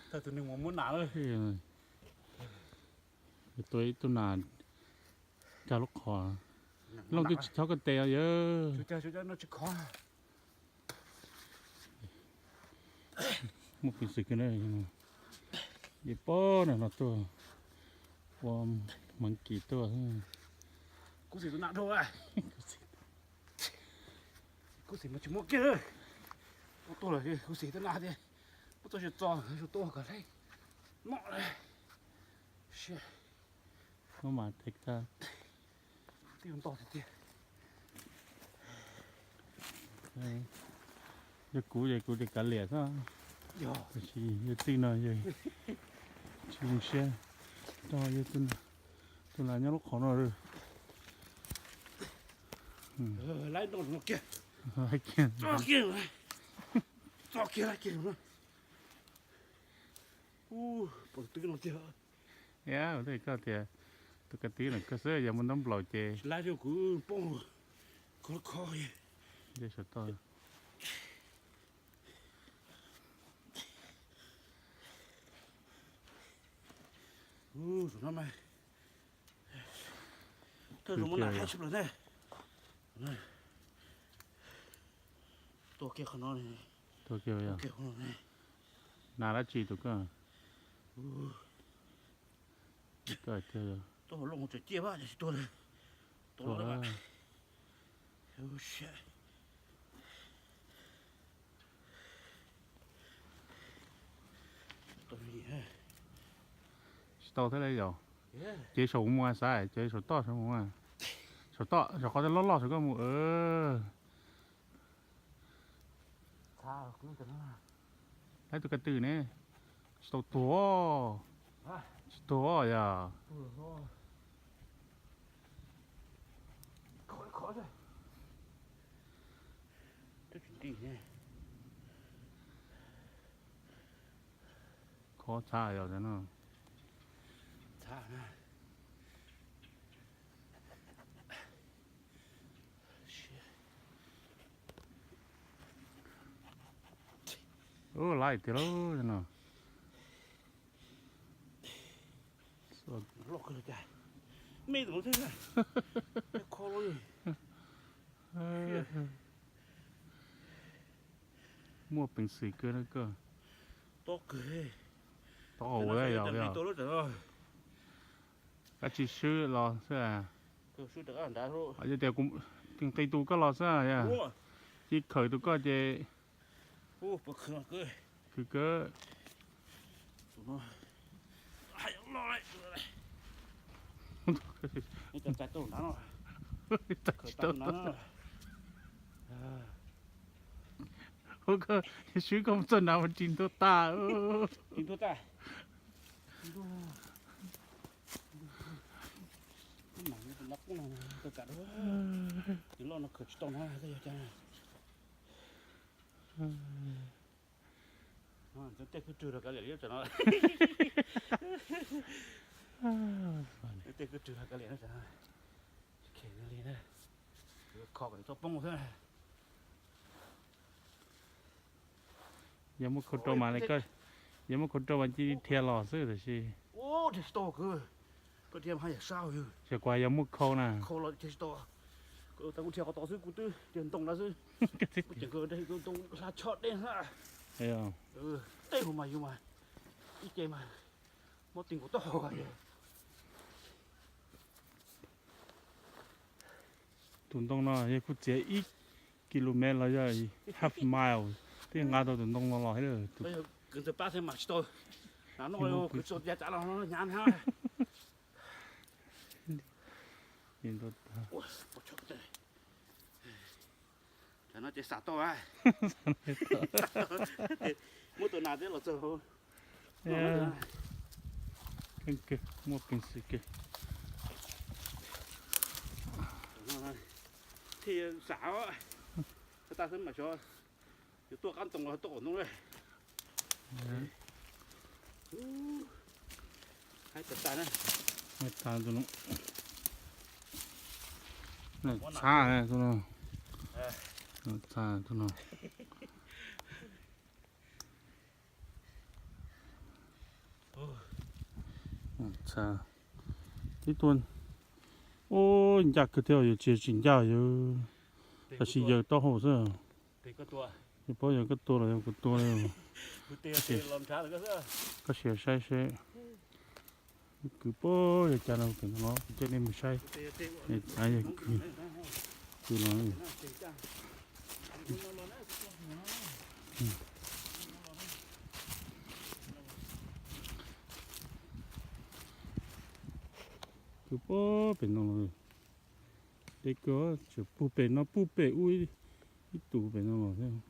Tus neeg mus muab nas lawm. Tua ib tug nas cag lub qhov. Looj twb tsis chob koj tes yawg. Muaj peev xwm kawg na. Ces pob no no tuaj ua hmeev kis tuaj. Kuv xim tus nas dhau. Kuv xim mas tsis muaj kiag. Tuaj lawm kuv xim tus nas tias muab txoj sia txo tuaj kom hleb mom lawm. Muab mas thev tag. Tib nto tiag tiag. Yog kuv ces kuv tias kav liam xwb, tiam sis yog tij no yog tsis zoo siab. Rau yog tus nas nyob lub qhov no. Laib no kiag, txo kiag, txo kiag laib kiag no. Pom tus twb no kiag. Yog koj tias tus ko tw no koj xwb, yog muaj ntaub nplaum ces laib kuv poob kho kho. Saum toj. Thawj zaug muab nas haib sib plaws ne. Tua kiag qhov no. Tua kiag. Nas dab tsi tus koj? Tua hauv looj tseem ciaj pab tsis tua li. Tua lawm. Tsis tau thiab li yom. Ces saum mus xav ces saum toj saum mus. Saum toj saum qhov loj loj saum koj mus. Laib tus ko tw ne. Tsis tau tuag. Tsis tuag yog. Khov txhav yog no. Ub, laib tiag lauj no. Muaj peev xwm kawg na koj. Tau ua yog. Koj tsis swb los xwb. Yog tias kuv nqis tus koj los xwb, cia khawm tus koj ces khwv kawg. Ua koj swb koj mus txog nrad mas ris ntuag tag. Tej kwj rwg rau kav liam li, tej kwj rwg rau kav liam no. Kho kom txhob poob xwb. Yog muaj khau rau mas, yog muaj khau rau mas cia li dhia los xwb tiam sis. Xyov kuv yog muaj khau na. Tej hauv mas yus mas ib ce mas muab ti nkaus taub hau. Tus ntoo no yog kuj txiav ib kilomev los yog half mile thiaj nqa tau tus ntoo no los thiab. Kwv ntxawg pab thiab mas tsis tau. Kwv tso ya tsav los hnyav hnyav. Muab tus nas thiab los txog. Muaj peev xwm kawg. Thiaj xav tas xwb mas xyov yuav tuaj qab ntoo los tuaj qaum ntoo. Haib tas tas na. Haib tas tus no. Txhab tus no. Txhab tus no. Tib tug, ub, ncaj kawg thiab, yus tsis tsis ncaj yus, tab sis yawg taub hau xwb. Yus paub yog koj tua los yog kuv tua li. Koj sim saib seb. Kwv puag yog cas no, pem no kuv coj nej mus saib. Av yog kwv, kwv los. Kwv puag pem no los. Deb kawg, tseem puag pem no, puag pem ub ib tus pem no los thiab.